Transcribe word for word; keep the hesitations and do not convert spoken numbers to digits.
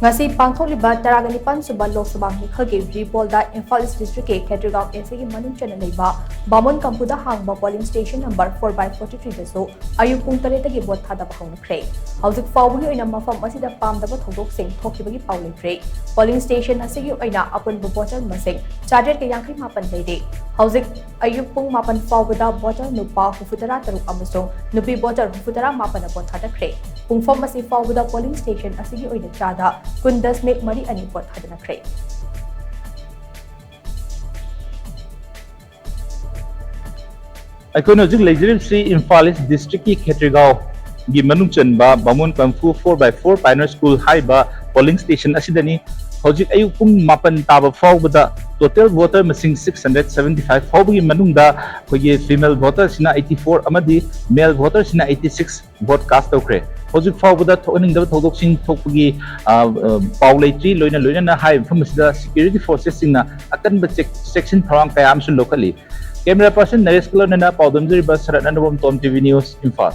ꯉꯁꯤ ꯄꯥꯡꯊꯣꯛꯂꯤꯕ ꯇꯔꯥꯒ ꯅꯤꯄꯥꯟ ꯁꯨꯕ ꯂꯣꯛ ꯁꯚꯥ ꯃꯤꯈꯜꯒꯤ ꯔꯤꯄꯣꯜꯗ ꯏꯝꯐꯥꯜ ꯏꯁ ꯗꯤꯁꯇ꯭ꯔꯤꯛꯀꯤ ꯈꯦꯇ꯭ꯔꯤꯒꯥꯎ ꯑꯦꯁꯤꯒꯤ ꯃꯅꯨꯡ ꯆꯟꯅ ꯂꯩꯕ ꯕꯥꯃꯣꯟ ꯀꯝꯐꯨꯗ ꯍꯥꯡꯕ polling station number four by forty ꯊ꯭ꯔꯤꯗꯁꯨ ꯑꯌꯨꯛ ꯄꯨꯡ ꯇꯔꯦꯠꯇꯒꯤ ꯚꯣꯠ ꯊꯥꯗꯕ ꯍꯧꯅꯈ꯭ꯔꯦ꯫ ꯍꯧꯖꯤꯛ ꯐꯥꯎꯕꯒꯤ ꯑꯣꯏꯅ ꯃꯐꯝ ꯑꯁꯤꯗ ꯄꯥꯝꯗꯕ ꯊꯧꯗꯣꯛꯁꯤꯡ ꯊꯣꯛꯈꯤꯕꯒꯤ ꯄꯥꯎ ꯂꯩꯇ꯭ꯔꯤ꯫ ꯄꯣꯂꯤꯡ ꯁ꯭ꯇꯦꯁꯟ ꯑꯁꯤꯒꯤ ꯑꯣꯏꯅ ꯑꯄꯨꯟꯕ ꯚꯣꯇꯔ ꯃꯁꯤꯡ ꯆꯥꯇ꯭ꯔꯦꯠꯀ ꯌꯥꯡꯈꯩ ꯃꯥꯄꯟ ꯂꯩꯔꯤ꯫ ꯍꯧꯖꯤꯛ ꯑꯌꯨꯛ ꯄꯨꯡ ꯃꯥꯄꯟ ꯐꯥꯎꯕꯗ ꯚꯣꯇꯔ ꯅꯨꯄꯥ ꯍꯨꯝꯐꯨꯇꯔꯥ ꯇꯔꯨꯛ ꯑꯃꯁꯨꯡ ꯅꯨꯄꯤ ꯚꯣꯇꯔ ꯍꯨꯝꯐꯨꯇꯔꯥ ꯃꯥꯄꯟꯅ ꯚꯣꯠ ꯊꯥꯗꯈ꯭ꯔꯦ꯫ ꯄꯨꯡꯐꯝ ꯑꯁꯤ ꯐꯥꯎꯕꯗ ꯄꯣꯂꯤꯡ ꯁ꯭ꯇꯦꯁꯟ ꯑꯁꯤꯒꯤ ꯑꯣꯏꯅ ꯆꯥꯗ ꯀꯨꯟ ꯗꯁꯃꯤꯛ ꯃꯔꯤ ꯑꯅꯤ ꯚꯣꯠ ꯊꯥꯗꯅꯈ꯭ꯔꯦ꯫ ꯑꯩꯈꯣꯏꯅ ꯍꯧꯖꯤꯛ ꯂꯩꯖꯔꯤꯕꯁꯤ ꯏꯝꯐꯥꯜ ꯏꯁ ꯗꯤꯁꯇ꯭ꯔꯤꯛꯀꯤ ꯈꯦꯇ꯭ꯔꯤꯒꯥꯎꯒꯤ ꯃꯅꯨꯡ ꯆꯟꯕ ꯕꯥꯃꯣꯟ ꯀꯝꯐꯨ ꯐꯣꯔ ꯕꯥꯏ ꯐꯣꯔ ꯄꯥꯏꯅꯔ ꯁ꯭ꯀꯨꯜ ꯍꯥꯏꯔꯤꯕ ꯄꯣꯂꯤꯡ ꯁ꯭ꯇꯦꯁꯟ ꯑꯁꯤꯗꯅꯤ꯫ ꯍꯧꯖꯤꯛ ꯑꯌꯨꯛ ꯄꯨꯡ ꯃꯥꯄꯟ ꯇꯥꯕ ꯐꯥꯎꯕꯗ ꯇꯣꯇꯦꯜ ꯚꯣꯇꯔ ꯃꯁꯤꯡ ꯁꯤꯛꯁ ꯍꯟꯗ꯭ꯔꯦꯠ ꯁꯚꯦꯟꯇꯤ ꯐꯥꯏꯚ ꯐꯥꯎꯕꯒꯤ ꯃꯅꯨꯡꯗ ꯑꯩꯈꯣꯏꯒꯤ ꯐꯤꯃꯦꯜ ꯚꯣꯇꯔꯁꯤꯅ ꯑꯩꯠꯇꯤ ꯐꯣꯔ ꯑꯃꯗꯤ ꯃꯦꯜ ꯚꯣꯇꯔꯁꯤꯅ ꯑꯩꯠꯇꯤ ꯁꯤꯛꯁ ꯚꯣꯠ ꯀꯥꯁ ꯇꯧꯈ꯭ꯔꯦ꯫ ꯍꯧꯖꯤꯛ ꯐꯥꯎꯕꯗ ꯊꯣꯛꯍꯟꯅꯤꯡꯗꯕ ꯊꯧꯗꯣꯛꯁꯤꯡ ꯊꯣꯛꯄꯒꯤ, ꯑ, ꯑ, ꯄꯥꯎ ꯂꯩꯇ꯭ꯔꯤ꯫ ꯂꯣꯏꯅ ꯂꯣꯏꯅꯅ ꯍꯥꯏꯔꯤꯕ ꯃꯐꯝ ꯑꯁꯤꯗ ꯁꯦꯀ꯭ꯌꯨꯔꯤꯇꯤ ꯐꯣꯔꯁꯦꯁꯁꯤꯡꯅ ꯑꯀꯟꯕ ꯆꯦꯛ-, ꯆꯦꯛꯁꯤꯟ ꯊꯧꯔꯥꯡ ꯀꯌꯥ ꯑꯃꯁꯨ ꯂꯧꯈꯠꯂꯤ꯫ ꯀꯦꯃꯦꯔꯥ ꯄꯥꯔꯁꯟ ꯅꯔꯦꯁ ꯀꯂꯔꯅꯅ ꯄꯥꯎꯗꯝꯖꯔꯤꯕ ꯁꯔꯠ ꯅꯟꯗꯕꯣꯝ ꯇꯣꯝ ꯇꯤ ꯚꯤ ꯅ꯭ꯌꯨꯁ, ꯏꯝꯐꯥꯜ꯫